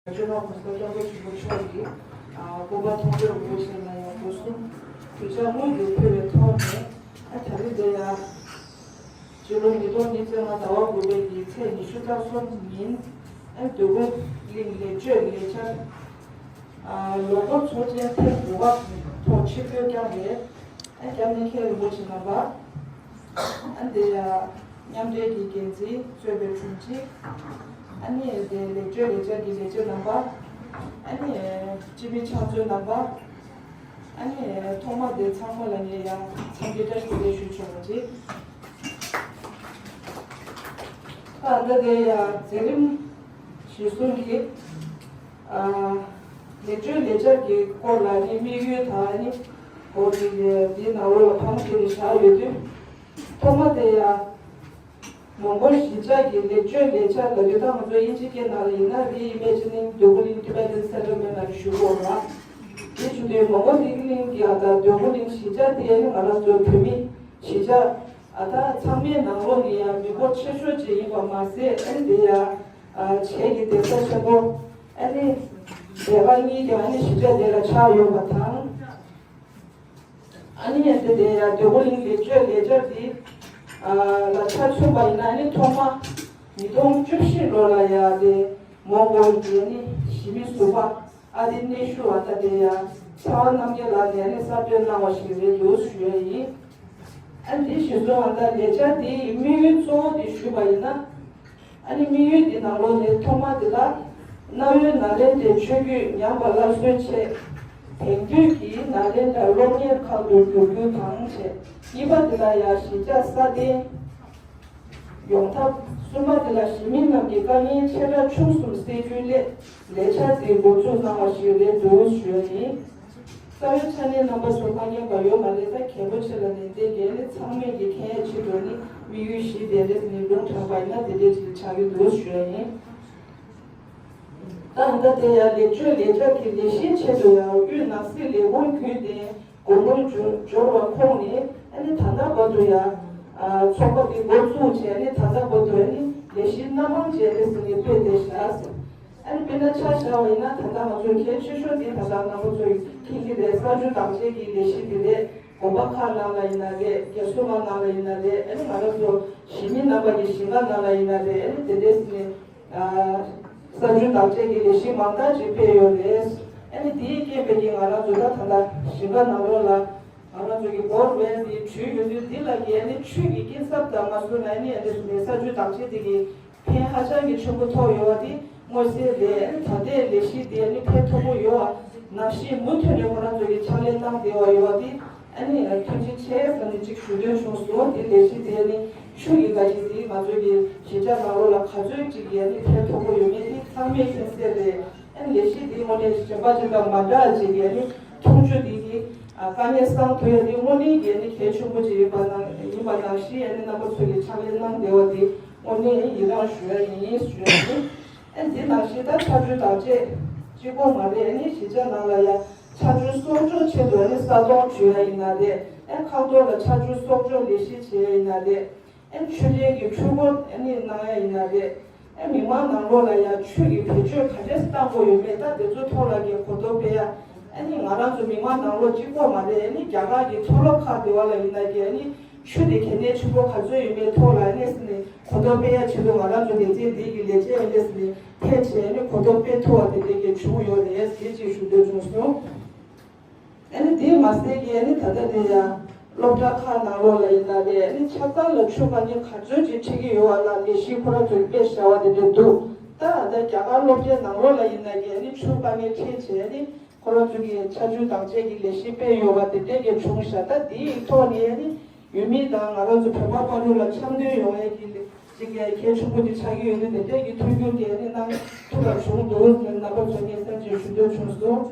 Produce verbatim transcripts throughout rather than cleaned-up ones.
ལྗོངས་ལྷ་གོང་ས་སྐྱབས་མགོན་ཆེན་པོ་མཆོག་གི་སྐུ་པར་མཐོང་གྲོལ་རིན་པོ་ཆེ་ལ་ཡང་སྒོ་གསུམ་གུས་ཕྱག་དངོས་སུ་ཕུལ་བའི་ཐོག་ནས། ཨ་ད་རེས་འདི་ཡང་སྤྱི་ལོ་ཉིས་སྟོང་ཉི་ཤུ་རྩ་ལྔ་ཟླ་བ་དགུ་པའི་གི་ཚེས་ཉི་ཤུ་རྩ་གསུམ་ཉིན། ཨ་འདོད་རྒུ་གླིང་ལེགས་བཅོས་ལས་འཆར་ལོ་འཁོར་ཚོགས་ཆེན་ཐེངས་དགུ་པ་ཐོག་ཆིབས་བསྒྱུར་བསྐྱངས་པའི། ཨ་སྐྱབས་གནས་མཁན་རིན་པོ་ཆེ་རྣམ་པ། ཨ་འདི་ཡང་མཉམ་འབྲེལ་གྱི་འགན་འཛིན་གཙོས་པའི་དྲུང་ཆེ། ཨ་ནི་དེ་ལེགས་བཅོས་ལས་འཆར་གྱི་ལས་བྱེད་རྣམ་པ། ཨ་ནི་སྤྱི་མི་ཕྱག་མཛོད་རྣམ་པ། ཨ་ནི་ཐོག་མ་དེ་ཚང་མ་ལ་ངས་ཡང་འཚམས་འདྲི་བཀྲ་ཤིས་བདེ་ལེགས་ཞུ་ཆོག་པ་ཅིག་ད་ལྟ་དེ་ཡང་མཛད་རིམ་གཞིར་བཟུང་གིས། ཨ་ལེགས་བཅོས་ལས་འཆར་གྱི་སྐོར་ལ་ནི་དམིགས་ཡུལ་དང་ནི་འོ་དེ་དེ་དེའི་ནང་ལོགས་ལ་ཕམ་དེ་ནི་བཞག་ཡོད་དུས། ཐོག་མ་དེ་ཡང་མོན་གྷོ་གཞིས་ཆགས་ཀྱི་ལེགས་བཅོས་ལས་འཆར་ལ་དུས་ད་ང་ཚོ་དབྱིན་ཇི་སྐད་ནང་ལ་ཡིན་ན་Reimagining Deokali Tibetan Settlement ལ་ཞུ་དགོས་ལ། དེ་བྱུང་དུས་མོན་གྷོ་ལི་གླིང་གི་ཨ་ད་འདོད་རྒུ་གླིང་གཞིས་ཆགས་དེ་ནི་ང་རང་ཚོ་བོད་མི་གཞིས་ཆགས་ཨ་ད་ཚང་མའི་ནང་ལོགས་ནས་ཡང་མི་འབོར་ཆེ་ཤོས་ཅིག་ཡིན་པ་མ་ཟད། ཨ་ནི་དེ་ཡང་ཨ་བྱེས་ཀྱི་གདན་ས་ཆེན་པོ་ཨ་ནི་སྡེ་པ་གཉིས་ཀྱང་ཨ་ནི་གཞིས་ཆགས་དེ་ལ་ཆགས་ཡོད་པ་དང་། ཨ་ནི་ཡང་དེ་དེ་ཡང་འདོད་རྒུ་གླིང་ལེགས་བཅོས་ལས་འཆར་དེ་ཨ་ལ་ཆ་མཚོན་པ་ཡིན་ན། ཨ་ནི་ཐོག་མ་ཉིས་སྟོང་བཅུ་བཞི་ལོ་ལ་ཡང་དེ་མོན་གྷོ་གི་ཨ་ནི་གཞིས་མི་ཟུར་པ་ཨ་དེ་གནས་བཞུགས་བ་ད་དེ་ཡང་ཚེ་དབང་རྣམ་རྒྱལ་ལགས་ནས་ཨ་ནི་གསར་གཏོད་གནང་བ་ཞིག་རེད་འདུག་ཞུ་ཡ་ཡིན། ཨ་འདི་གཞིར་བཟུང་བ་ད་ལས་འཆར་དེའི་དམིགས་ཡུལ་གཙོ་བོ་དེ་ཞུས་པ་ཡིན་ན། ཨ་ནི་དམིགས་ཡུལ་འདི་ནང་ལོགས་ནས་ཐོག་མ་འདི་ལ་གནའ་བོའི་ནཱ་ལེནྡྲའི་ཆོས་བརྒྱུད་ཉམས་པ་སླར་གསོའི་ཆེད། དེང་དུས་ཀྱི་ནཱ་ལེནྡྲ་སློབ་གཉེར་ཁང་དུ་བསྒྱུར་རྒྱུ་དང་བཅས། གཉིས་པ་འདི་ལ་ཡང་གཞིས་ཆགས་སྲ་བརྟན་ཡོང་ཐབས། གསུམ་པ་འདི་ལ་གཞིས་མི་རྣམས་ཀྱི་དཀའ་ངལ་ཆེ་ཕྲ་ཆུང་གསུམ་སེལ་རྒྱུའི་སླད་ལས་འཆར་འདི་འགོ་འཛུགས་གནང་བ་ཞིག་རེད་འདུག་ཞུ་ཡ་ཡིན། རྩ་བའི་ཕྱག་ལས་རྣམ་པ་ཚོ་ཕ་རྒན་པ་ཡོད་མ་རེད། ད་གལ་པོ་ཆེ་ལ་ནན་ཏན་གྱིས་ནི་ཚང་མས་ཀྱི་མཁྱེན་ཡ་ཆེད་དུ་ནི་དམིགས་ཡུལ་བཞི་དེ་འདྲས་ནི་ལུང་དྲངས་པ་ཡིན་ན་དེ་འདྲས་ཅིག་ཆགས་ཀྱི་འདུག་ཞུ་ཡ་ཡིན། ད་ལྟ་དེ་ཡང་ལེགས་བཅོས་ལས་འཆར་གྱི་ལས་གཞིའི་ཆེད་དུ་ཡང་དབུས་ནང་སྲིད་ལས་ཁུངས་བརྒྱུད་དེ་སྒོ་མོ་འབྱོར་བ་ཁོངས་ནས་ཨ་ནི་ད་ལྟ་བར་དུ་ཡང་ཚོགས་པ་དེ་འགོ་བཙུགས་བྱས་ནི་ད་ལྟ་བར་དུ་ཨ་ནི་ལས་གཞི་སྣ་མང་ཅིག་ཨ་ནི་ཟིན་ནས་སྤེལ་བསྡད་བཞག་ཟེར། ཨ་ནི་དཔེར་ན་ཆ་བཞག་པ་ཡིན་ན། ད་ལྟ་ང་ཚོ་གལ་ཆེ་ཤོས་དེ་ད་ལྟ་རྣམ་པ་ཚོས་མཁྱེན་གྱི་རེད། གསར་འགྱུར་བདག་གཅེས་ཀྱི་ལས་གཞི་དེ་རེད། དགོན་པ་ཁག་ནང་ལ་ཡིན་ན་རེད། རྒྱ་མཚོ་མ་ནང་ལ་ཡིན་ན་རེད། ཨ་ནི་ང་རང་ཚོ་གཞིས་མི་རྣམ་པ་ཀྱི་གཞིས་ཀ་ནང་ལ་ཡིན་ན་རེད། ཨ་ནི་དེ་འདྲས་ནས་གསར་འགྱུར་བདག་གཅེས་ཀྱི་ལས་གཞི་མང་དག་ཅིག་སྤེལ་ཡོད་རེད། ཨ་ནི་དེའི་རྐྱེན་པས་ཀྱི་ང་རང་ཚོ་ད་ད་ལྟ་གཞིས་ཀ་ནང་ལོགས་ལ་ང་རང་ཚོ་གི་བོར་ཝེལ་དེ་བྲུས་ཡོད་དུས། འདི་ལ་ཀྱི་ཨ་ནི་ཆུ་གི་སྐྱིན་ཚབ་དང་མ་སོ་ན་ཨ་ནི་ཨ་འདྲས་ནས་གསར་འགྱུར་བདག་གཅེས་དེ་གི་ཕན་ཧ་ཅང་གི་ཆེན་པོ་ཐོགས་ཡོད་པ་དེ་མངོན་གསལ་རེད། ཨ་ནི་ད་ལྟའི་ལས་གཞི་དེ་ཨ་ནི་ཕན་ཐོགས་པོ་ཡོད་པ་ནང་བཞིན་མུ་མཐུད་ནས་ཁོ་རང་ཚོ་གི་ཕྱག་ལས་གནང་བསྡད་པ་ཡོད་པ་དེ་ཨ་ནི་ཐུགས་རྗེ་ཆེ་ཟེར་ནས་ཅིག་ཞུ་འདོད་བྱུང་སོང་། དེ་ལས་གཞི་དེ་ཨ་ནི་ཆུ་གི་དགའ་སྐྱིད་དེ་ང་ཚོ་གི་གཞིས་ཆགས་ནང་ལོགས་ལ་ག་ཚོད་ཅིག་གི་ཨ་ནི་ཕན་ཐོགས་པོ་ཡོད་མེད་དེ་ཚང་མས་མཁྱེན་གསལ་རེད། ཨ་ནི་ལས་གཞི་དེ་དངོས་གནས་གཞན་པ་ཅིག་དང་མ་འདྲ་ཅིག་གི་ཨ་ནི་མཐོང་ཆོས་དེ་གི་དཀའ་ངལ་སེལ་ཐུབ་ཡ་དེ་དངོས་གནས་ཀྱི་ཨ་ནི་གལ་ཆེན་པོ་ཅིག་ཡིན་པ་ནང་ཡིན་པ་ནང་བཞིན། ཨ་ནི་རྣམ་པ་ཚོ་གི་ཕྱག་ལས་གནང་བསྡད་པ་དེ་དངོས་གནས་ཡི་རངས་ཞུ་ཡ་ཡིན་ཞུ་ཡ་ཡིན། ཨ་འདི་ནང་བཞིན་ད་ཆར་ཆུ་བདག་གཅེས་གཅིག་པོ་མ་རེད། ཨ་ནི་གཞིས་ཆགས་ནང་ལ་ཡ་ཆར་ཆུ་གསོག་འཇོག་ཆེད་དུ་ཨ་ནི་ས་དོང་བྱུག་ཡ་ཡིན་ན་རེད། ཨ་ཁ་ཐོག་ལ་ཆར་ཆུ་གསོག་འཇོག་ལས་གཞི་བྱེད་ཡ་ཡིན་ན་རེད། ཨ་ནི་ཆུ་ལེན་གྱི་འཕྲུལ་འཁོར་ཨ་ནི་གནང་ཡ་ཡིན་ན་རེད། ཨ་མི་མང་ནང་ལོགས་ལ་ཡ་ཆུ་གི་བེད་སྤྱོད་ག་འདྲས་བཏང་དགོས་ཡོད་མེད་ད་དེ་ཚོ་ཐོག་ལ་གི་གོ་རྟོགས་སྤེལ་ཡ། ཨ་ནི་ང་རང་ཚོ་མི་མང་ནང་ལོགས་གཅིག་པོ་མ་རེད། ཨ་ནི་རྒྱ་གར་གྱི་མཐོ་སློབ་ཁག་དེ་བ་ལ་ཡིན་ན་གི་ཨ་ནི་ཆུ་དེ་གལ་གནད་ཆེན་པོ་ག་ཚོད་ཡོད་མེད་ཐོག་ལ་ཨ་ནི་ཟེར་ནས་གོ་རྟོགས་སྤེལ་ཡ་ཆེད་དུ་ང་རང་ཚོ་སྡེ་ཚན་འདི་གི་ལས་བྱེད་ཨ་ནི་ཟེར་ནས་ཕེབས་བྱས་ཨ་ནི་གོ་རྟོགས་སྤེལ་ཐུབ་པ་དེ་འདྲས་ཀྱི་བྱུང་ཡོད་རེད་ཟེར་ཅིག་ཞུ་འདོད་བྱུང་སོང་། ཨ་ནི་དེ་མ་ཟད་ཀྱི་ཨ་ནི་ད་ལྟ་དེ་ཡང་སློབ་གྲྭ་ཁག་ནང་ལོགས་ལ་ཡིན་ན་རེད། ཨ་ནི་ཆ་ཚང་ལ་ཆུ་དཀའ་ངལ་ག་ཚོད་ཅིག་འཕྲད་ཀྱི་ཡོད་པ་ལ་ལས་གཞི་ཁོ་རང་ཚོས་སྤེལ་བཞག་པ་དེ་འདྲ་འདུག་ད་ད་རྒྱ་གར་སློབ་གྲྭའི་ནང་ལོགས་ལ་ཡིན་ན་ཀྱི་ཨ་ནི་ཆུ་དཀའ་ངལ་འཕྲད་བྱས་ཨ་ནི་ཁོ་རང་ཚོ་གི་ཆར་ཆུ་བདག་གཅེས་ཀྱི་ལས་གཞི་སྤེལ་ཡོད་པ་དེ་འདྲས་ཀྱི་བྱུང་བཞག་ད་དེའི་ཐོག་ནས་ཨ་ནི་ཡུལ་མི་དང་ང་རང་ཚོ་བོད་པ་དཔལ་འབྱོར་ལ་འཆམ་མཐུན་ཡོང་ཡས་ཀྱི་ཅིག་གལ་ཆེན་པོ་དེ་ཆགས་ཀྱི་ཡོད་དུས་དེ་འདྲས་ཀྱི་མཐུན་འགྱུར་དེ་ཨ་ནི་གནང་ཐུབ་པ་བྱུང་འདུག་ཟེར་རྣམ་པ་ཚོ་སྙན་སེང་ཅིག་ཞུ་འདོད་བྱུང་སོང་།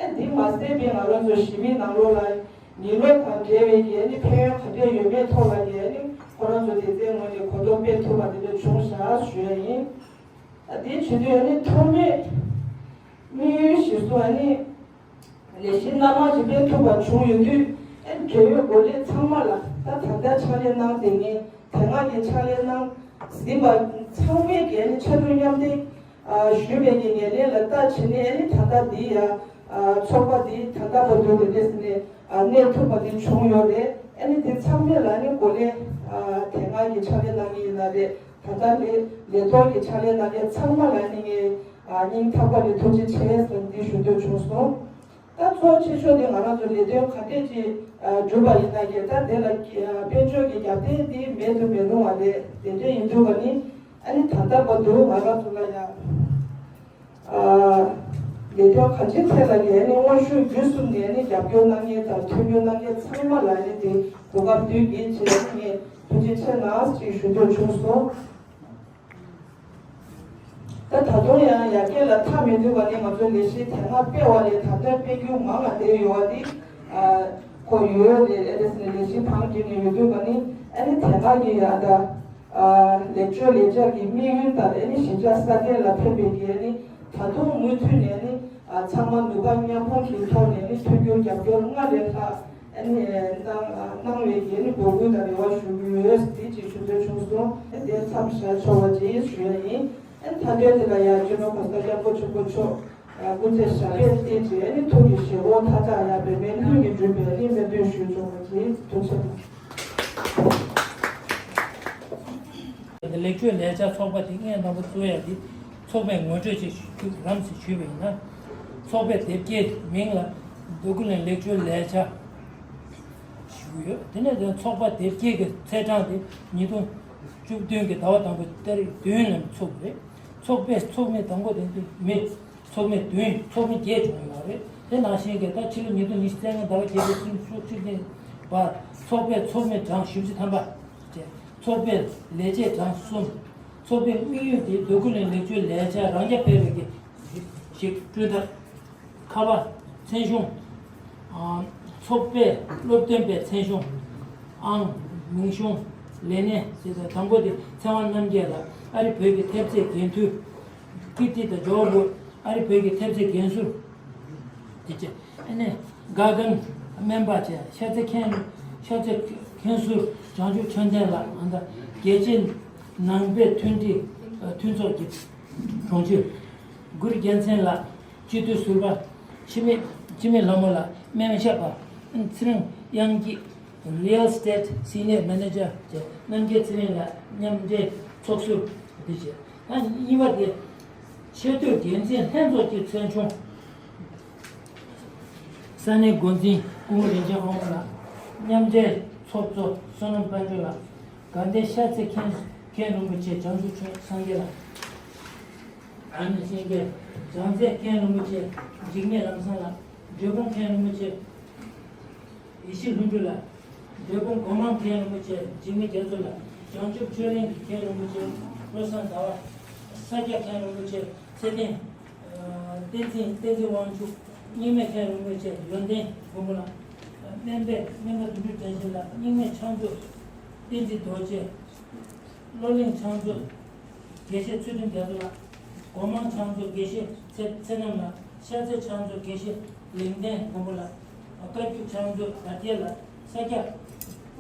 ཨ་འདི་མ་ཟད་པའི་ང་རང་ཚོ་གཞིས་མི་ནང་ལོགས་ལ་ཉིན་ལོག་དང་འབྲེལ་བའི་གི་ཨ་ནི་ཕན་ཡོན་ག་འདྲས་ཡོད་མེད་ཐོག་ལ་གི་ཨ་ནི་ཁོ་རང་ཚོ་སྡེ་ཚན་ངོས་ནས་གོ་རྟོགས་སྤེལ་ཐུབ་པ་དེ་འདྲ་བྱུང་བཞག་ཞུ་ཡ་ཡིན། ཨ་འདི་བྱེད་དུས་ཨ་ནི་ཐོག་མའི་དམིགས་ཡུལ་གཞིར་བཟུང་ཨ་ནི་ལས་གཞི་སྣ་མང་ཞིག་སྤེལ་ཐུབ་པ་བྱུང་ཡོད་དུས་ཨ་ནི་འབྲེལ་ཡོད་འགོ་ཁྲིད་ཚང་མ་ལ་ད་ད་ལྟ་ཕྱག་ལས་གནང་བསྡད་མཁན་དེ་སྔ་གི་ཕྱག་ལས་གནང་ཟིན་པ་ཚང་མས་གི་ཨ་ནི་ཕྱར་གྲུ་མཉམ་འདེགས་ ཞུས་པའི་གི་ངེས་ལེན་ལ་ལྟ་བྱས་ནས། ཨ་ནི་ད་ལྟ་འདི་ཡ་ཚོགས་པ་འདི་ད་ལྟ་བར་དུ་དེ་འདྲས་ནས་གནས་ཐུབ་པ་དེ་བྱུང་ཡོད་རེད། ཨ་ནི་དེ་ཚང་མས་ལ་ནི་གོ་ལའི་དེ་སྔ་གི་ཕྱག་ལས་གནང་མཁན་ཡིན་ན་རེད། ད་ལྟ་ལས་ལས་ཐོག་གི་ཕྱག་ལས་གནང་མཁན་ཚང་མ་ལ་ནི་ངས་སྙིང་ཐག་པ་ནས་ཐུགས་རྗེ་ཆེ་ཟེར་འདི་ཞུ་འདོད་བྱུང་སོང་། ད་གཙོ་ཆེ་ཤོས་དེ་ང་རང་ཚོ་ལས་དོན་ག་འདྲས་ཅིག་སྒྲུབ་པ་ཡིན་ན་ཀྱང་ད་དེ་ལ་དཔལ་འབྱོར་གྱི་རྒྱབ་རྟེན་དེ་མེད་དུ་མི་རུང་བ་རེད། དེ་འདྲས་ཡིན་དུས་ཀ་ནི་ཨ་ནི་ད་ལྟ་བར་དུ་ང་རང་ཚོ་ལ་ཡང་ལས་དོན་ག་ཅིའི་ཐད་ལ་ཡང་ནི་དངོས་ཤུགས་བརྒྱུད་གསུམ་ནས་ནི་རྒྱབ་སྐྱོར་གནང་མཁན་དང་མཐུན་འགྱུར་གནང་མཁན་ཚང་མ་ལ་ནི་དེ་གོ་སྐབས་དུས་རྒྱུན་བྱས་ནས་ངས་ཐུགས་རྗེ་ཆེ་གནང་ཞེས་ཞུ་འདོད་བྱུང་སོང་། ད་ད་དུང་ཡང་ཡར་རྒྱས་ལ་མཐའ་མི་མཐུན་པ་ནི་ང་ཚོའི་ལས་གཞི་དེ་སྔ་སྤེལ་བ་ལས་ད་ལྟ་སྤེལ་རྒྱུ་མང་བ་དེ་ཡོད་པ་འདི་གོ་ཡོད་རེད། ཨེ་དེ་ནས་ལས་གཞི་བང་བསྒྲིགས་ནས་ཡོད་དུས་ཀ་ནི་ཨ་ནི་དེ་སྔ་གི་ཡང་ད་ལེགས་བཅོས་ལས་འཆར་གྱི་དམིགས་ཡུལ་དང་ཨ་ནི་གཞིས་ཆགས་སྲ་བརྟན་ལ་ཕན་པའི་གི་ཨ་ནི་ད་དུང་མུ་མཐུད་ནས་ཨ་ནི་ཚང་མ་ནུས་པ་མཉམ་སྤུངས་ཀྱི་ཐོག་ནས་ཨ་ནི་མཐུན་འགྱུར་རྒྱབ་སྐྱོར་སྔར་ལས་ལྷག་ཨ་ནི་གནང་གནང་བའི་གི་ཨ་ནི་འབོད་སྐུལ་དང་རེ་བ་ཞུ་གི་ཡོད། དེ་ཅིག་ཞུ་འདོད་བྱུང་སོང་། ཨ་ནི་དེ་མཚམས་བཞག་ཆོག་པ་ཅིག་ཞུ་ཡ་ཡིན། ཨ་ནི་མཐའ་དོན་དེ་ལ་ཡང་སྤྱི་ནོར་གོང་ས་སྐྱབས་མགོན་ཆེན་པོ་མཆོག་སྐུ་ཚེ་ཞབས་པད་བརྟན་ཅིང་ཨ་ནི་ཐུགས་ཀྱི་བཞེད་དགོངས་མཐའ་དག་ཡང་འབད་མེད་ལྷུན་གྱིས་འགྲུབ་པའི་ཨ་ནི་སྨོན་འདུན་ཞུས་ཆོག་པ་ཅིག་ཐུགས་རྗེ་ཆེ། ལེགས་བཅོས་ལས་འཆར་ཚོགས་པ་དེ་སྔོན་དང་པོ་བཙུགས་ཡ་དེ་ཚོགས་པའི་ངོ་སྤྲོད་ཅིག་ཞུ་རམ་ཞེས་ཞུས་པ་ཡིན་ན། ཚོགས་པའི་དེབ་སྐྱེལ་མིང་ལ་འདོད་རྒུ་གླིང་ལེགས་བཅོས་ལས་འཆར་ཞུ་གི་ཡོད། དེ་ནས་ཚོགས་པ་དེབ་སྐྱེལ་གྱི་ཚེས་གྲངས་དེ་ཉིས་སྟོང་བཅུ་བདུན་གྱི་ཟླ་བ་དང་པོའི་ཏ་རིག་བདུན་ལ་ཚུགས་རེད། ཚོགས་པའི་ཚོགས་མི་དང་པོ་དེ་མི་ཚོགས་མི་བདུན། ཚོགས་མི་བརྒྱད་བྱུང་ཡོད་རེད། དེ་ནང་བཞིན་གྱི་ད་ཕྱི་ལོ་ཉིས་སྟོང་ཉི་ཤུ་རྩ་ལྔ་ཟླ་བ་བརྒྱད་པའི་ཚེས་ཉི་ཤུ་གཅིག་ཉིན་བར་ཚོགས་པའི་ཚོགས་མི་གྲངས་བཞི་བཅུ་ཐམ་པ་བཅས། ཚོགས་པའི་ལས་བྱེད་གྲངས་གསུམ། ཚོགས་པའི་དམིགས་ཡུལ་དེ་འདོད་རྒུ་གླིང་ལེགས་བཅོས་ལས་འཆར་རང་རྐྱ་འཕེར་བའི་གཞི་བསྐྲུན་ཐབས། ཁ་པར། མཚན་གཞུང་། ཚོགས་པའི་སློབ་སྟོན་པའི་མཚན་གཞུང་། ཨང་། མིང་གཞུང་། ལས་གནས་ཟེར་དང་། དང་པོ་དེ་ཚེ་དབང་རྣམ་རྒྱལ་ལགས། ཨ་རི་བོད་ཀྱི་ཐེབས་རྩའི་འགན་འཁུར། ཀིརྟི་དང་ཇོ་བོ། ཨ་རི་བོད་ཀྱི་ཐེབས་རྩའི་འགན་ཟུར། དེ་བཅས། ཨ་ནི་དགའ་ལྡན་སྨན་པ་བཅས། ཤར་རྩེ་མཁན། ཤར་རྩེ་མཁན་ཟུར་བྱང་ཆུབ་ཆོས་ལྡན་ལགས། ཨ་ནི་རྒྱལ་སྤྱིའི་ནང་པའི་མཐུན་སྒྲིལ་མཐུན་ཚོགས་ཀྱི་དྲུང་ཆེ། གུ་རུ་རྒྱལ་མཚན་ལགས། སྤྱི་འཐུས་ཟུར་པ། འཆི་མེད། འཆི་མེད་ལྷ་མོ་ལགས། སྨན་ཞབས་པ། ཚེ་རིང་དབྱངས་སྐྱིད། Real Estate Senior Manager བཅས། རྣམ་རྒྱལ་ཚེ་རིང་ལགས། མཉམ་འབྲེལ་ཚོགས་ཟུར་དེ་བཅས། ཨ་ནི་གཉིས་པ་དེ་ཆེས་མཐོའི་འགན་འཛིན་ལྷན་ཚོགས་ཀྱི་ཚན་ཆུང་། ས་གནས་འགོ་འཛིན་སྐུ་ངོ་རིན་ཆེན་དབང་མོ་ལགས། མཉམ་འབྲེལ་ཚོགས་གཙོ་བསོད་ནམས་དཔལ་འབྱོར་ལགས། དགའ་ལྡན་ཤར་རྩེ་མཁན། མཁན་རིན་པོ་ཆེ་བྱང་ཆུབ་ཆོས་སངས་རྒྱས་ལགས། ཨ་ནི་ཤེས་མཁན། བྱང་རྩེ་མཁན་རིན་པོ་ཆེ་འཇིགས་མེད་ལམ་བཟང་ལགས། འབྲས་སྤུངས་མཁན་རིན་པོ་ཆེ་ཡེ་ཤེས་ལྷུན་གྲུབ་ལགས། འབྲས་སྤུངས་སྒོ་མང་མཁན་རིན་པོ་ཆེ་འཇིགས་མེད་རྒྱ་མཚོ་ལགས། བྱང་ཆུབ་ཆོས་གླིང་གི་མཁན་རིན་པོ་ཆེ་བློ་བཟང་ཟླ་བ། ས་སྐྱ་མཁན་རིན་པོ་ཆེ་ཚེ་བརྟན། བསྟན་འཛིན། བསྟན་འཛིན་དབང་ཕྱུག་རྙིང་མའི་མཁན་རིན་པོ་ཆེ་ཡོན་ཏན་མགོན་པོ་ལགས། སྨན་པའི་སྨན་པ་དོན་གྲུབ་བཀྲ་ཤིས་ལགས། རྙིང་མའི་ཕྱག་མཛོད་བསྟན་འཛིན་རྡོ་རྗེ། བློ་གླིང་ཕྱག་མཛོད་དགེ་བཤེས་ཚུལ་ཁྲིམས་རྒྱ་མཚོ་ལགས། སྒོ་མང་ཕྱག་མཛོད་དགེ་བཤེས་ཚེ་ཚེ་རྣམ་ལགས། ཤར་རྩེ་ཕྱག་མཛོད་དགེ་བཤེས་ལེགས་ལྡན་མགོན་པོ་ལགས། བཀའ་བརྒྱུད་ཕྱག་མཛོད་དར་རྒྱས་ལགས། ས་སྐྱ་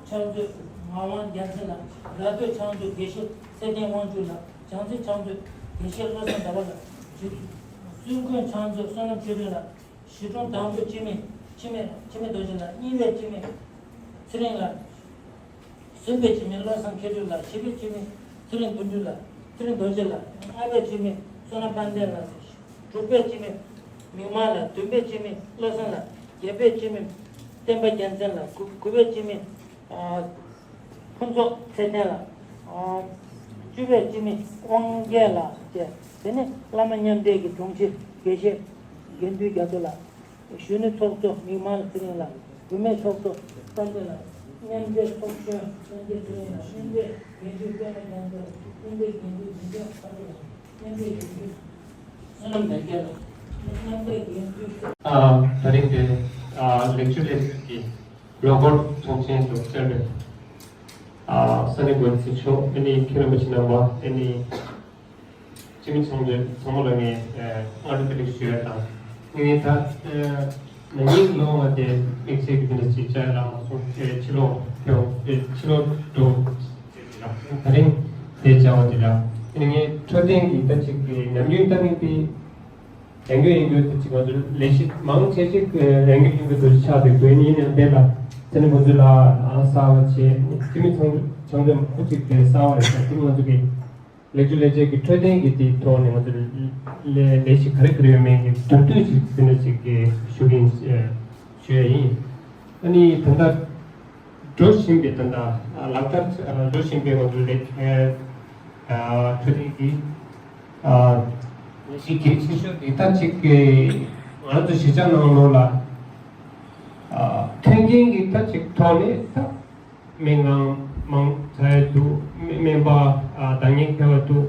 ཕྱག་མཛོད་ངག་དབང་རྒྱལ་མཚན་ལགས། ར་སྟོད་ཕྱག་མཛོད་དགེ་བཤེས་ཚེ་བརྟན་དབང་ཕྱུག་ལགས། བྱང་རྩེ་ཕྱག་མཛོད་དགེ་བཤེས་བློ་བཟང་ཟླ་བ་ལགས། བཙུན་དགོན་ཕྱག་མཛོད་བསོད་ནམས་ཆོས་སྒྲོན་ལགས། གཞིས་གྲོང་དང་པོ་འཆི་མེད། འཆི་མེད། འཆི་མེད་རྡོ་རྗེ་ལགས། གཉིས་པའི་འཆི་མེད་ཚེ་རིང་ལགས། གསུམ་པའི་འཆི་མེད་བློ་བཟང་མཁས་གྲུབ་ལགས། བཞི་པའི་འཆི་མེད་ཚེ་རིང་དོན་གྲུབ་ལགས། ཚེ་རིང་རྡོ་རྗེ་ལགས། ལྔ་པའི་འཆི་མེད་བསོད་ནམས་དཔལ་ལྡན་ལགས། དྲུག་པའི་འཆི་མེད་མིག་དམར་ལགས། བདུན་པའི་འཆི་མེད་བློ་བཟང་ལགས། བརྒྱད་པའི་འཆི་མེད་བསྟན་པ་རྒྱལ་མཚན་ལགས། དགུ་དགུ་པའི་འཆི་མེད་ཨ་ཕུན་ཚོགས་ཚེ་བརྟན་ལགས། ཨ་བཅུ་པའི་འཆི་མེད་དབང་རྒྱལ་ལགས་བཅས། དེ་ནས་བླ་མ་མཉམ་འབྲེལ་གྱི་དྲུང་ཆེ་དགེ་བཤེས་དགེ་འདུན་རྒྱ་མཚོ་ལགས། གཞོན་ནུ་ཚོགས་གཙོ་མིག་དམར་ཚེ་རིང་ལགས། བུད་མེད་ཚོགས་གཙོ་བསྟན་འཛིན་ལགས། མཉམ་འབྲེལ་ཚོགས་གཞོན་བསྟན་འཛིན་ཚེ་རིང་ལགས། སྔོན་འབྲེལ་འགན་འཛིན་པད་མ་རྒྱ་མཚོ། སྔོན་འབྲེལ་འགན་འཛིན་འཛིན་སྐྱོང་ཚོགས་གཙོ་ལགས། མཉམ་འབྲེལ་འགན་འཛིན་བསོད་ནམས་ལྷན་རྒྱས་ལགས། མཉམ་འབྲེལ་འགན་འཛིན། ཨ་ད་རིང་དེ་ཨ་ལེགས་བཅོས་ལས་འཛིན་གྱི་ལོ་འཁོར་ཚོགས་ཆེན་དུ་བཅར་བའི་ཨ་ས་གནས་འགོ་འཛིན་མཆོག་ཨ་ནི་མཁན་རིན་པོ་ཆེ་རྣམ་པ། ཨ་ནི་སྤྱི་མི་ཚང་མ་ཚང་མ་ལ་ངས་ཨ་སྔ་དྲོ་བདེ་ལེགས་ཞུ་ཡ་དང་། ངས་ད་ཨ་ན་ནིང་ལོ་ང་དེ་དམིགས་བསལ་གྱི་དེ་འདྲ་ཅིག་བཅར་ཡ་ལ་མ་སོང་། ཨེ་ཕྱི་ལོགས་ཕེབས། ཨེ་ཕྱི་ལོགས་འགྲོ་ཟེར་གྱི་ལ། ད་རིང་དེ་བཅར་བ་དེ་ལ་ ངས་འཕྲོད་བསྟེན་གྱི་ད་ཅིག་གི་ཉམས་རྒྱུན་ལྟ་ནས་དེ་ཡང་རྒྱུན་ཡང་རྒྱུན་དུ་ཅིག་ང་ཚོ་ལས་གཞི་མང་ཆེ་ཅིག་ཡང་རྒྱུན་ཡང་རྒྱུན་དུ་ཆགས་འདུག་དེ་ནི་ཡིན་ཡང་དེ་ལ་ཚེ་ནི་ཁོང་ཚོ་ལ་གསར་བ་བྱས་སྤྱི་མི་ཚང་ཚང་ཚོ་མང་པོ་ཅིག་དེ་གསར་བ་རེད་ཤག་དེ་ང་ཚོ་གི་ལས་རྒྱུ་ལས་བྱེད་ཀྱི་འཕྲོད་བསྟེན་གྱི་དེའི་ཐོག་ནས་ང་ཚོ་ལས་ལས་གཞི་ག་རེ་ག་རེ་ཡོད་མེད་ཀྱི་མདོར་བསྡུས་ཅིག་དེ་འདྲ་ཅིག་གི་ཞུ་གི་ཡིན། ཞུ་ཡ་ཡིན། ཨ་ནི་ད་ལྟ་འགྲོ་བཞིན་པའི་ད་ལྟ་ལག་བསྟར་འགྲོ་བཞིན་པའི་ང་ཚོའི་ལས་འཕྲོད་བསྟེན་གྱི་ལས་གཞི་གལ་ཆེ་ཤོས་དེ་ད་ཅིག་གི་ང་ཚོ་གཞིས་ཆགས་ནང་ལོགས་ལ་མཐུན་རྐྱེན་གྱི་ད་ཅིག་ཐོག་ནས་ད་སྨན་ཁང་མང་ཆེ་འདུག་སྨན་པ་འདང་ངེས་འཁེལ་བ་འདུག་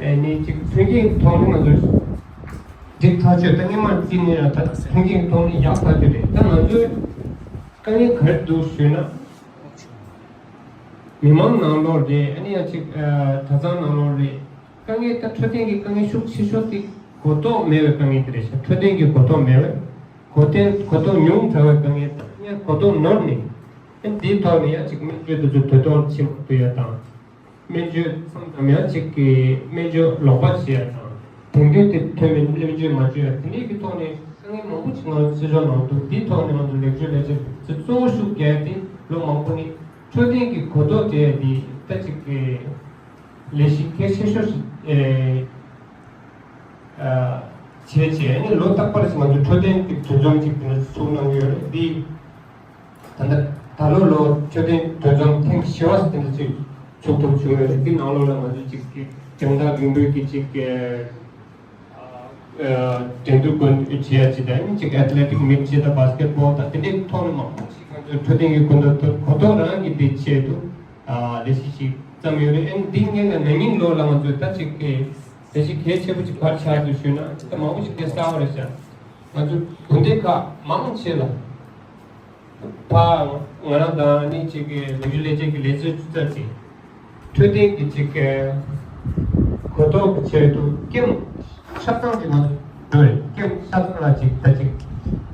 ཨེ་ནི་ཅིག་མཐུན་རྐྱེན་ཐོག་ནས་ང་ཚོ་སྒྲིག་ཐག་ཆོད་ད་སྔོན་མ་བརྩིས་ནས་ད་མཐུན་རྐྱེན་ཐོག་ནས་ཡག་ཐག་ཆོད་རེད། ད་ང་ཚོའི་དཀའ་ངལ་ག་རེ་འདུག་ཞུས་ན། མི་མང་ནང་ལོགས་རེད། ཨ་ནི་ཡང་ཅིག་གྲྭ་ཚང་ནང་ལོགས་རེད། དཀའ་ངལ་ད་འཕྲོད་བསྟེན་གྱི་དཀའ་ངལ་ཤུགས་ཆེ་ཤོས་དེ་གོ་རྟོགས་མེད་པའི་དཀའ་ངལ་དེ་རེད་ཤག་འཕྲོད་བསྟེན་གྱི་གོ་རྟོགས་མེད་པས་གོ་རྟོགས་གོ་རྟོགས་ཉུང་དྲགས་པའི་དཀའ་ངལ་དང་ཡང་གོ་རྟོགས་ནོར་ནས་ཨ་ནི་དེའི་ཐོག་ནས་ཡང་ཅིག་སྨན་བཅོས་དེ་ཚོ་དོ་དམ་ཆེན་པོ་སྤྲོད་ཡ་དང་། སྨན་བཅོས་མཚམས་མཚམས་ཡང་ཅིག་གི་སྨན་བཅོས་ལོག་པ་བྱེད་ཡ་དང་། དེང་དུས་དེ་ཐོན་པའི་སྨན་བཅོས་མ་བཅོས་ཡ་དེ་འདྲའི་གི་ཐོག་ནས་དཀའ་ངལ་མང་པོ་ཞིག་ང་ཚོ་སྤྱི་ཚོགས་ནང་འདུག་དེའི་ཐོག་ནས་ང་ཚོ་ལེགས་བཅོས་ལས་བྱེད་ཚོ་གཙོ་བོ་ཤུགས་རྒྱག་དེ་ལོ་མང་པོ་ནས་འཕྲོད་བསྟེན་གྱི་གོ་རྟོགས་སྤྲད་ཡ་དེ་ད་ཅིག་གི་ལས་གཞི་གལ་ཆེ་ཤོས་ཤིག་ཨེ་ཨ་བྱས་བྱས་ནས་ལོ་རྟག་པར་ཞིག་ང་ཚོ་འཕྲོད་བསྟེན་གྱི་གྲོས་འཆམ་ཅིག་དེ་འདྲ་ཚུགས་གནང་གི་ཡོད་རེད། དེ་ད་ལྟ་ད་ལོ་ལོ་འཕྲོད་བསྟེན་གྲོས་འཆམ་ཐེངས་བཞི་པ་དེ་འདྲ་ཅིག་ཚུགས་ཐུབ་བྱུང་ཡོད་རེད། འདི་ནང་ལོགས་ལ་ང་ཚོ་ཅིག་གི་རྒྱང་ཐག་རིང་པོའི་གི་ཅིག་གི་ཨ་འགྲན་བསྡུར་སྒོ་འབྱེད་བྱེད་ཡ་ཅིག་དང་ཅིག་ཨེ་ཐི་ལེ་ཊིག་མིཊ་བྱེད་དང་བྷ་སི་ཀེ་ཊི་བྷོལ་དང་དེ་འདྲའི་ཐོག་ནས་མང་པོ་ཞིག་ང་ཚོའི་འཕྲོད་བསྟེན་གྱི་གོ་རྟོགས་གོ་རྟོགས་རང་གི་དེ་ཆེད་དུ་ཨ་ལས་གཞི་ཞིག་བརྩམས་ཡོད་རེད། ཨ་ནི་འདི་སྔོན་ལ་ན་ནིང་ལོ་ལ་ང་ཚོས་ད་ཅིག་གི་ལས་གཞི་གལ་ཆེ་པོ་ཅིག་ག་རེ་ཆགས་འདུག་ཞུས་ན་ད་མང་པོ་ཞིག་དེ་གསར་པ་རེད་ཤག་ང་ཚོ་དགོན་སྡེ་ཁག་མང་ཆེ་ལ། ཕ་ང་རང་དང་ནི་ཅིག་གི་ལོ་རྒྱུས་ལས་བྱེད་ཀྱི་ལས་བྱེད་ཚོ་ཅིག་འཕྲོད་བསྟེན་གྱི་ཅིག་གི་གོ་རྟོགས་ཀྱི་ཆེད་དུ་ཀེམ་ཆ་ཚང་ཅིག་ང་ཚོ་འགྲོ་རེད། ཀེམ་ཆ་ཚང་ལ་ཅིག་ད་ཅིག་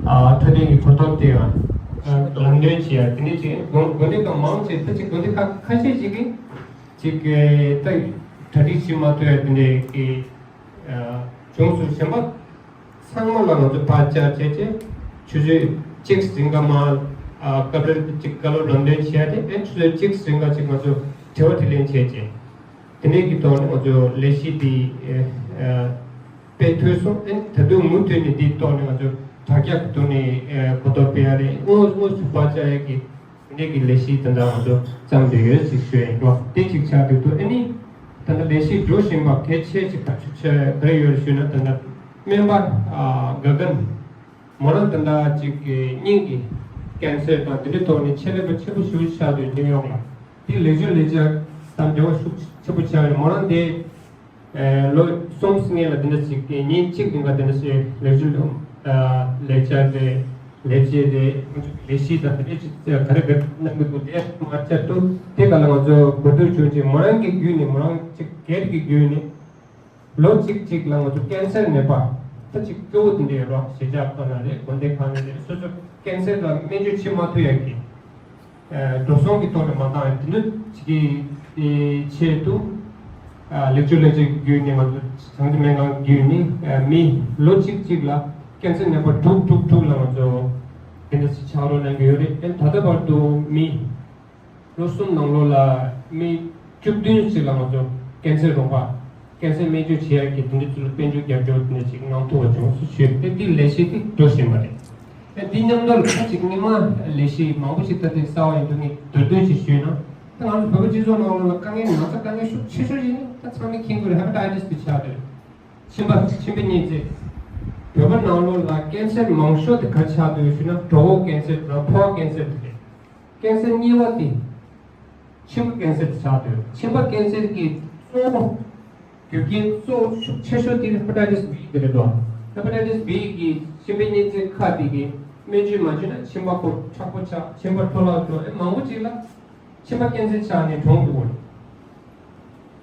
ཨ་འཕྲོད་བསྟེན་གྱི་གོ་རྟོགས་དེ་ཡང་ལམ་སྟོན་བྱེད་ཡ་དེ་ནི་ཅིག་དགོན་དགོན་སྡེ་ཁག་མང་ཆེ་ད་ཅིག་དགོན་སྡེ་ཁག་ཁ་ཤས་ཅིག་གིས་ཅིག་གི་ད་གྲ་སྒྲིག་བྱེད་མ་ཐུབ་ཡ་དེ་འདྲའི་གི་ཨ་བྱུང་སོང་། གཞན་པ་ཚང་མ་ལ་ང་ཚོ་ཕར་བཅར་བྱས་རྗེས་ཆུ་ཚོད་གཅིག་རིང་ག་མ་ཨ་སྐབས་རེ་གཅིག་བཀའ་སློབ་ལམ་སྟོན་བྱས་ཏེ་ཨེ་ཆུ་ཚོད་གཅིག་རིང་ག་ཅིག་ང་ཚོ་དྲི་བ་དྲིས་ལན་བྱས་རྗེས་དེ་འདྲའི་གི་ཐོག་ནས་ང་ཚོ་ལས་གཞི་འདི་ཨ་སྤེལ་ཐུབ་སོང་། ཨེ་ད་དུང་མུ་མཐུད་ནས་འདིའི་ཐོག་ནས་ང་ཚོ་དྲ་རྒྱ་གི་ཐོག་ནས་ཨ་གོ་རྟོགས་སྤེལ་ཡ་རེད། དངོས་དངོས་སུ་ཕར་བཅར་ཡ་གི་འདི་གི་ལས་གཞི་དེ་འདྲ་ང་ཚོ་བརྩམས་བསྡད་ཡོད་ཅེས་ཞུ་ཡ་ཡིན། དེ་གཅིག་ཆགས་དུས་དུ་ཨ་ནི་ད་ལྟ་ལས་གཞི་འགྲོ་བཞིན་པ་གལ་ཆེ་ཅིག་ག་ཚོད་ཆེ་ག་རེ་ཡོད་ཞུས་ན། ད་ལྟ་སྨན་པ་ཨ་དགའ་ལྡན་མོ་རང་དེ་འདྲ་ཅིག་གི་སྙིང་གི་ཀན་སར་དང་དེ་འདྲའི་ཐོག་ནས་ཆེད་ལས་པ་ཆེན་པོ་ཞིག་ཆགས་དུས་ནིའུ་ཡོག་ལ་དེ་ལེགས་བཅོས་ལས་བྱེད་དང་འབྲེལ་བ་ཤུགས་ཆེན་པོ་ཆགས་ཡོད། མོ་རང་དེ་ལོ་གསུམ་སྔོན་ལ་དེ་འདྲ་ཞིག་གི་ཉིན་གཅིག་རིང་ག་དེ་འདྲ་ཞིག་ལེགས་བཅོས་ལས་བྱ་རེད། ལས་བྱེད་རེད། ལས་གཞི་དང་དེ་འདྲ་ཞིག་ག་རེ་ག་རེ་གནང་གི་འདུག་དེ་མ་བྱས་ཏུ་དེ་ག་ལ་ང་ཚོ་གོ་བསྡུར་བྱུང་རྗེས་མོ་རང་གི་བརྒྱུད་ནས་མོ་རང་གཅིག་སྒེར་གྱི་བརྒྱུད་ནས་ལོ་གཅིག་གཅིག་ལ་ང་ཚོ་ཀན་སར་ནད་པ་ད་ཅིག་སྐྱོ་བོ་དེ་འདྲ་ཡོད་རོགས་གཞིས་ཆགས་ཁག་ན་རེད། དགོན་སྡེ་ཁག་ན་རེད། སོ་སོ་ཀན་སར་ལ་སྨན་བཅོས་བྱེད་མ་ཐུབ་ཡ་གི་འགྲོ་སོང་གི་ཐོག་ནས་མ་བཏང་ཡ་དེ་འདྲ་ཅིག་གི་ཆེད་དུ་ལེགས་བཅོས་ལས་བྱེད་ཀྱི་བརྒྱུད་ནས་ང་ཚོ་བྱང་ཆུབ་སྨན་ཁང་བརྒྱུད་ནས་མི་ལོ་གཅིག་གཅིག་ལ་ཀན་སར་ནད་པ་དྲུག་དྲུག་དྲུག་ལ་ང་ཚོ་དེ་འདྲ་ཞིག་ཕྱག་རོགས་གནང་གི་ཡོད་རེད། ད་ལྟ་བར་དུ་མི་ལོ་གསུམ་ནང་ལོགས་ལ་མི་བཅུ་བདུན་ཞིག་ལ་ང་ཚོ་ཀན་སར་རོགས་པ། ཀན་སར་སྨན་བཅོས་བྱེད་ཡག་གི་དེ་འདྲ་ཚོ་ལ་དཔལ་འབྱོར་རྒྱབ་སྐྱོར་དེ་འདྲ་ཞིག་གནང་ཐུབ་པ་བྱུང་སོང་ཞུས་ཏེ་འདི་ལས་གཞི་དེ་འགྲོ་བཞིན་པ་རེད། ཨ་འདི་མཉམ་དུ་ལ་ཁ་ཅིག་སྔོན་མ་ལས་གཞི་མང་པོ་ཞིག་ད་ལྟའི་གསར་བ་ཡིན་དུས་ངས་མདོར་བསྡུས་ཤིག་ཞུས་ན། ད་ང་ཚོ་བོད་པ་སྤྱི་ཚོགས་ནང་ལོགས་ལ་དཀའ་ངལ་ན་ཚ་དཀའ་ངལ་ཤུགས་ཆེ་ཤོས་ཤིག་ནི་ད་ཚང་མས་མཁྱེན་དགོས་རེད། ཧེ་པ་ཊའི་ཊི་སི་དེ་ཆགས་འདུག་མཆིན་པ་མཆིན་པའི་གཉན་ཚད། བོད་པ་ནང་ལོགས་ལ་ཀན་སར་མང་ཤོས་དེ་ག་རེ་ཆགས་འདུག་ཞུས་ན་གྲོད་ཁོག་ཀན་སར་དང་ཕོ་བ་ཀན་སར་དེ་རེད། ཀན་སར་གཉིས་པ་དེ་མཆིན་པ་ཀན་སར་དེ་ཆགས་འདུག་མཆིན་པ་ཀན་སར་གྱི་གཙོ་བོ་རྒྱུ་རྐྱེན་གཙོ་བོ་ཤུགས་ཆེ་ཤོས་དེ་ཧེ་པ་ཊའི་ཊི་སི་བྷི་དེ་རེད་དོ། ཧེ་པ་ཊའི་ཊི་སི་བྷི་གི་མཆིན་པའི་གཉན་ཚད་ཁག་དེ་གི་སྨན་བཅོས་མ་བྱས་ན་མཆིན་པ་ཁོ་མཁྲེགས་པོ་ཆགས། མཆིན་པ་འཕྲོ་བརླག་འགྲོ། ཨེ་མང་པོ་ཅིག་ལ་མཆིན་པ་ཀན་སར་ཆགས་ནས་གྲོངས་འདུག་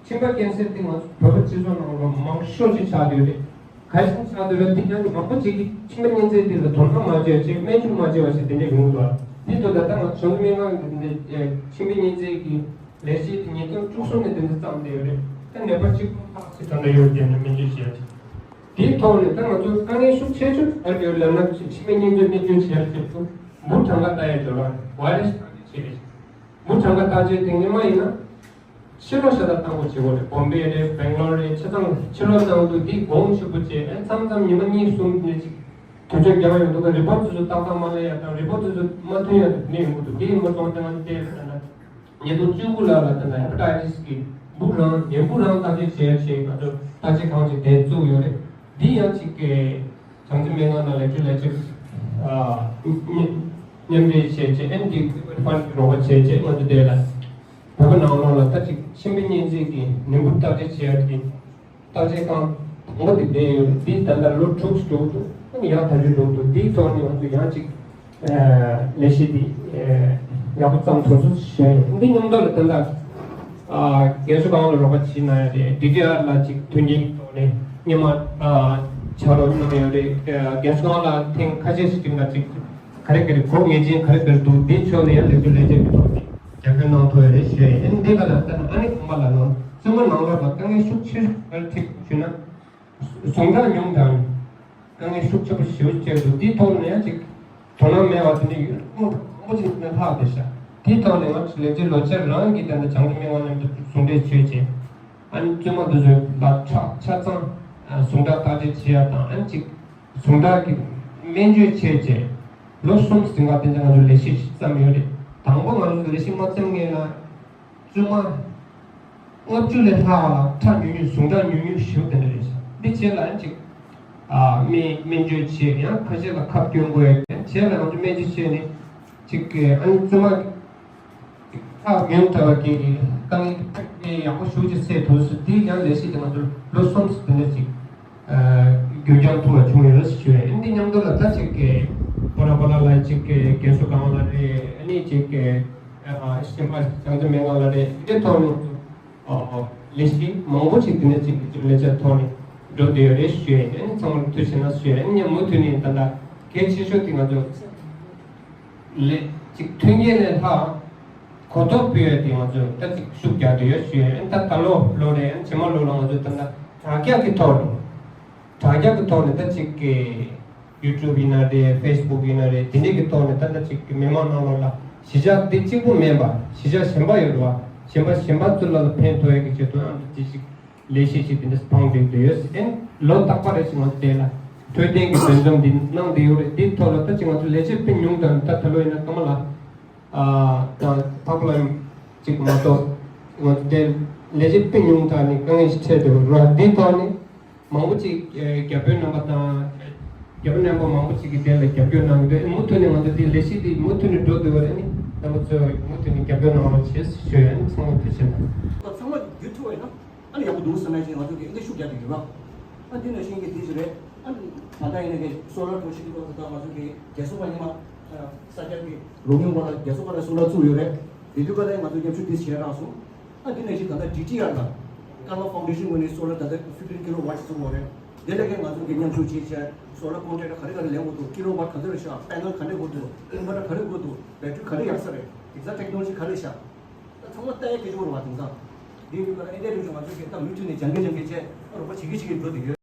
མཆིན་པ་ཀན་སར་དེ་ང་ཚོ་བོད་པ་སྤྱི་ཚོགས་ནང་ལ་མང་ཤོས་ཅིག་ཆགས་བསྡད་ཡོད་རེད། ག་རེ་བྱས་ཆགས་བསྡད་ཡོད་རེད། དེ་ཡང་མང་པོ་ཅིག་གིས་མཆིན་པ་གཉན་ཚད་དེ་ལ་དོ་སྣང་མ་བྱས་བྱས་སྨན་བཅོས་མ་བྱས་པ་ཞིག་དེ་འདྲ་ཡོང་འདུག་དེ་ཚོ་ད་ལྟ་ང་ཚོ་བྱང་ཆུབ་སྨན་ཁང་གི་དེ་འདྲ་མཆིན་པ་གཉན་ཚད་ཀྱི་ལས་གཞི་དེ་ཉིས་སྟོང་བཅུ་གསུམ་ནས་དེ་འདྲ་བརྩམས་བསྡད་ཡོད་རེད། ད་ནད་པ་གཅིག་པོ་ཁག་ཅིག་ད་ལྟ་ཡོད་ཀྱང་ནི་སྨན་བཅོས་བྱེད་ཡ་ཅིག་དེའི་ཐོག་ནས་ད་ང་ཚོ་དཀའ་ངལ་ཤུགས་ཆེ་ཤོས་ཨ་ཡོད་ལབ་ན་ཕྱི་པའི་གཉན་ཚད་སྨན་བཅོས་བྱེད་ཡ་ཅིག་ཏུ་འབུ་གྲངས་ཀ་ལྟ་ཡ་ཅིག་ལ་ཝའི་རེ་སི་བརྟག་དཔྱད་བྱེད་ཡ་ཅིག་འབུ་གྲངས་ཀ་བརྟག་དཔྱད་དེ་སྔོན་མ་ཡིན་ན། ཕྱི་ལོགས་ཤ་སྟག་བཏང་དགོས་བྱེད་དགོས་རེད། བོམ་བེ་རེད། སྦེང་ལོར་རེད། ཆ་ཚང་ཕྱི་ལོགས་བཏང་དུས་འདི་གོང་ཆེ་པོ་བྱས། ཨ་མཚམས་མཚམས་ཉི་མ་གཉིས་གསུམ་ནས་ཅིག་དུས་ཚོད་རྒྱག་ཡོང་དུས་རི་པོ་ཊི་དེ་ཚོ་ཏག་ཏག་མ་སླེབས་ཡ་དང་། རི་པོ་ཊི་དེ་ཚོ་མ་ཐོན་ཡ་དེ་འདྲ་ཡོང་གི་འདུག་དེ་ཡིན་པ་སོང་ཙང་ང་ཚོ་བལྟས་ན་ཉིས་སྟོང་བཅུ་དགུ་ལ་ལ་དེ་ལ་ཧེ་པ་ཊའི་ཊི་སི་གི་འབུ་རང་ནད་འབུ་རང་བརྟག་དཔྱད་བྱེད་ཡ་བྱས་ང་ཚོ་བརྟག་དཔྱད་ཁང་ཅིག་དེ་བཙུགས་ཡོད་རེད། འདི་ཡང་ཅིག་གི་བྱང་རྩེ་སྨན་ཁང་ནང་ལ་ཅུ་ལས་ཅིག་མཉམ་འབྲེལ་བྱས་བྱས། ཨ་ནི་འདི་ཧྥན་གྱི་རོགས་པ་བྱས་བྱས་ང་ཚོ་དེ་ལ། བོད་པ་ནང་ལོགས་ལ་ད་ཅིག་མཆིན་པའི་གཉན་ཚད་ཀྱི་ནད་འབུ་བརྟག་དཔྱད་བྱེད་ཡ་གི་བརྟག་དཔྱད་ཁང་དང་པོ་དེ་བསྡད་ཡོད། འདི་ད་ལྟ་ལོ་དྲུག་འགྲོ་འདུག་ཨ་ནི་ཡང་ཐག་གཅོད་འགྲོ་འདུག་འདིའི་ཐོག་ནས་ང་ཚོ་ཡང་ཅིག་ལས་གཞི་འདི་ཡག་པོ་བརྩམས་ཐུབ་ཚུལ་ཞུ་ཡ་ཡིན། འདི་མཉམ་དུ་ལ་ད་ལྟ་རྒན་གསོ་ཁང་ལ་རོགས་པ་བྱེད་གནང་ཡ་རེད། ཌི་ཊི་ཨར་ལ་ཅིག་མཐུན་རྐྱེན་ཐོག་ནས་སྔོན་མ་ཕྱག་རོགས་གནང་ཡོད་རེད། རྒན་གསོ་ཁང་ལ་ཐེངས་ཁ་ཤས་ཤིག་ཅིག་ལ་ཅིག་ག་རེ་ག་རེ་གོ་ངེས་ཅན་ག་རེ་ག་རེ་འདུག་འདི་ཕྱོགས་ནས་ཡང་ལེགས་བཅོས་ལས་བྱེད་ཀྱི་ཐོག་ནས་རྒྱབ་སྐྱོར་གནང་ཐུབ་ཡ་རེད་ཞུ་ཡ་ཡིན། འདི་ག་ལ་ལྟ་ན་ཨ་ནི་གོང་མ་ལ་ནོར་བཙུན་མ་ནང་ལོགས་ལ་དཀའ་ངལ་ཤུགས་ཆེ་ཤོས་ག་རེ་འཕྲད་ཞུ་ན། ཟུངས་ཁྲག་ཉུང་དང་དཀའ་ངལ་ཤུགས་ཆེ་པོ་ཞེ་པོ་ཅིག་འདུག་འདིའི་ཐོག་ནས་ཡང་ཅིག་དོ་སྣང་མེད་པ་དེ་འདྲ་ཡོད་མང་པོ་ཅིག་ནས་ལྷག་བསྡད་ཤག་དེའི་ཐོག་ནས་ང་ཚོ་ལེགས་བཅོས་ལོ་བཅར་རང་གིས་ད་ལྟ་བྱང་རྩེ་སྨན་ཁང་མཉམ་དུ་ཟུང་འབྲེལ་བྱས་བྱས། ཨ་ནི་བཙུན་མ་འདི་ཚོའི་ལ་ཆ་ཆ་ཚང་ཟུངས་ཁྲག་བརྟག་དཔྱད་བྱེད་ཡ་དང་། ཨ་ནི་ཅིག་ཟུངས་ཁྲག་གི་སྨན་བཅོས་བྱས་རྗེས་ལོ་གསུམ་ཟིན་ག་དེ་འདྲ་ང་ཚོ་ལས་གཞི་ཞིག་བརྩམས་ཡོད་རེད། དང་པོ་ང་ཚོ་ལས་གཞི་མ་བརྩམས་སྔོན་ལ་བཙུན་མ་ལྔ་བཅུ་ལས་ལྷག་ལ་ཁྲག་ཉུང་ཉུང་ཟུངས་ཁྲག་ཉུང་ཉུང་ཞེ་པོ་དེ་འདྲ་རེད་ཤག་འདི་བྱས་ལ་ཨ་ནི་ཅིག་ཨ་སྨན་སྨན་བཅོས་བྱས། ཡང་ཁ་ཤས་ལ་ཁབ་སྐྱོན་དགོས་ཡ་བྱས་ལ་ང་ཚོ་སྨན་བཅོས་བྱས་ནས་ཅིག་ཨ་ནི་བཙུན་མ། ཁག་ཉུང་དྲགས་པ་གི་དཀའ་ངལ་ཡག་པོ་ཞེ་པོ་ཅིག་སེལ་ཐུབ་སོང་། དེ་ཡང་ལས་གཞི་དེ་ང་ཚོ་ལོ་གསུམ་ཙམ་དེ་འདྲ་ཅིག་ཨ་རྒྱུན་འཁྱོངས་ཐུབ་པ་བྱུང་ཡོད་ཞུ་ཡ་ཡིན། འདི་མཉམ་དུ་ལ་ད་ཅིག་གི་པོ་ར་པོ་ར་ལ་ཅིག་གི་རྒན་གསོ་ཁང་ལ་རེད། ཨ་ནི་ཅིག་གི་ཨ་གཞན་པ་བྱང་རྩེ་སྨན་ཁང་ལ་རེད། འདི་ཐོག་ནས་ཨ་ལས་གཞི་མང་པོ་ཅིག་དེ་འདྲ་ཅིག་ལས་བྱ་ཐོག་ནས་འགྲོ་བསྡད་ཡོད་རེད་ཞུ་ཡ་ཡིན། ཨ་ནི་ཚང་མར་ཐུགས་རྗེ་གནང་ཞུ་ཡ་ཡིན། ཨ་ནི་མུ་མཐུད་ནས་ད་ལྟ་གལ་ཆེ་ཤོས་དེ་ང་ཚོ། ལས་ཅིག་མཐུན་རྐྱེན་ལས་ལྷག་གོ་རྟོགས་སྤེལ་ཡ་དེ་ང་ཚོས་ད་ཅིག་ཤུགས་རྒྱག་བསྡད་ཡོད་ཞུ་ཡ་ཡིན། ད་ད་ལོ་ལོ་རེད། ཡང་རྗེས་མ་ལོ་ལ་ང་ཚོས་ད་ལྟ་དྲ་རྒྱ་གི་ཐོག་ནས་དྲ་རྒྱ་གི་ཐོག་ནས་ད་ཅིག་གི་ཡུ་ཊུབ་ཡིན་ན་རེད། ཕེ་སི་བུག་ཡིན་ན་རེད། དེ་འདྲས་ཀྱི་ཐོག་ནས་ད་ལྟ་ཅིག་གི་མི་མང་ནང་ལོགས་ལ་གཞིས་ཆགས་འདི་གཅིག་པུ་མིན་པ་གཞིས་ཆགས་གཞན་པ་ཡོད་རེད་བ། གཞན་པ་གཞན་པ་ཚོ་ལ་ཕན་ཐོགས་ཡ་གི་ཆེད་དུ་ཨང་དུ་ཅི་ཞིག་ལས་གཞི་ཞིག་དེ་འདྲ་སྤང་བསྒྲིགས་བསྡད་ཡོད། ཨེ་ལོ་རྟག་པར་རེ་ཞིག་ང་ཚོ་དེ་ལ་འཕྲོད་བསྟེན་གྱི་འདུ་འཛོམས་འདི་གནང་བསྡད་ཡོད་རེད། འདིའི་ཐོག་ལ་ད་ཅིག་ང་ཚོ་ལས་བྱེད་དཔེ་ཉུང་དྲགས་ནས། ད་ད་ལོ་ཡིན་ན་སྐར་མ་ལ་ཨ་དང་ཐབ་ལ་ཅིག་མ་གཏོགས་ང་ཚོ་དེ་ལས་བྱེད་དཔེ་ཉུང་དྲགས་ནས་དཀའ་ངལ་ཞིག་འཕྲད་བསྡད་ཡོད་རེད། འདིའི་ཐོག་ནས་མང་པོ་ཅིག་ཨེ་རྒྱ་བོད་རྣམ་པ་དང་རྒྱ་བོད་རྣམ་པ་མང་པོ་ཅིག་གིས་དེ་ལ་རྒྱབ་སྐྱོར་གནང་གི་འདུག་མུ་མཐུད་ནས་ང་ཚོ་དེ་ལས་གཞི་དེ་མུ་མཐུད་ནས་འགྲོ་བསྡད་པ་རེད། ཨ་ནི་རྣམ་པ་ཚོས་མུ་མཐུད་ནས་རྒྱབ་སྐྱོར་གནང་རོགས་བྱེད་ཞུ་ཡ་ཡིན། ཚང་མ་ཐུགས་རྗེ་ཆེ་གནང་། ཚང་མ་བརྒྱུད་ཐུབ་པ་ཡིན་ན། ཨ་ནི་ཡག་པོ་འདུག་བསམ་ཡ་ཅིག་ང་ཚོ་གི་འདི་ཤུགས་རྒྱག་གི་ཡོད་ར། ཨ་འདི་ནང་བཞིན་གྱི་དེ་ཞིག་རེད། ཨ་ནི་ད་ལྟ་ཡིན་ན་གི་སོ་ལར་ཐོག་ཤིག་གི་ཐོག་ད་ང་ཚོ་གི་རྒྱལ་ཚོགས་པ་ཉི་མ་ས་སྐྱ་གི་རོགས་ཡོང་བ་ལ་རྒྱལ་ཚོགས་པ་ལ་སོ་ལར་བཙུགས་ཡོད་རེད། དེ་དུས་ཀ་ལ་ང་ཚོ་མཉམ་ཞུགས་དེ་བྱས་རག་སོང་། ཨ་འདི་ནང་བཞིན་ད་ལྟ་ཌི་ཊི་ཨར་ལ་ཀརྨ་ཕའུན་ཌེ་ཤན་ངོས་ནས་སོ་ལར་ད་ལྟ་ཕིབ་ཊིན་ཀི་ལོ་ཝཊ་བཙུགས་ཡོད་རེད། དེ་ལས་ཀའི་ང་ཚོ་གི་མཉམ་ཞུགས་བྱས་བྱས་སོ་ལར་ཀོན་ཊེག་ག་རེ་ག་རེ་ལེན་དགོས་འདུག་ཀི་ལོ་ཝཊ་ག་ཚོད་རེད་ཤག་པེ་ནལ་ག་འདྲ་དགོས་འདུག་ཨིན་ཝར་ཊར་ག་རེ་དགོས་འདུག་བེ་ཊི་རི་ག་རེ་ཡག་ས་རེད། དེང་སང་ཊེག་ནོ་ལོ་ཇི་ག་རེ་ཤག་ད་ཚང་མ་ལྟ་ཡ་སྐད་ཆ་རེད་བ། དེང་སང་འདི་ཡོད་ཀ་ལ་ཨེ་འདྲ་རེད་ཤག་ང་ཚོ་གི་ད་མུ་མཐུད་ནས་སྦྱང་གི་སྦྱང་གི་བྱས་ཨ་རོགས་པ་བྱེད་ཀྱི་བྱེད་ཀྱི་འགྲོ་བསྡད་ཡོད།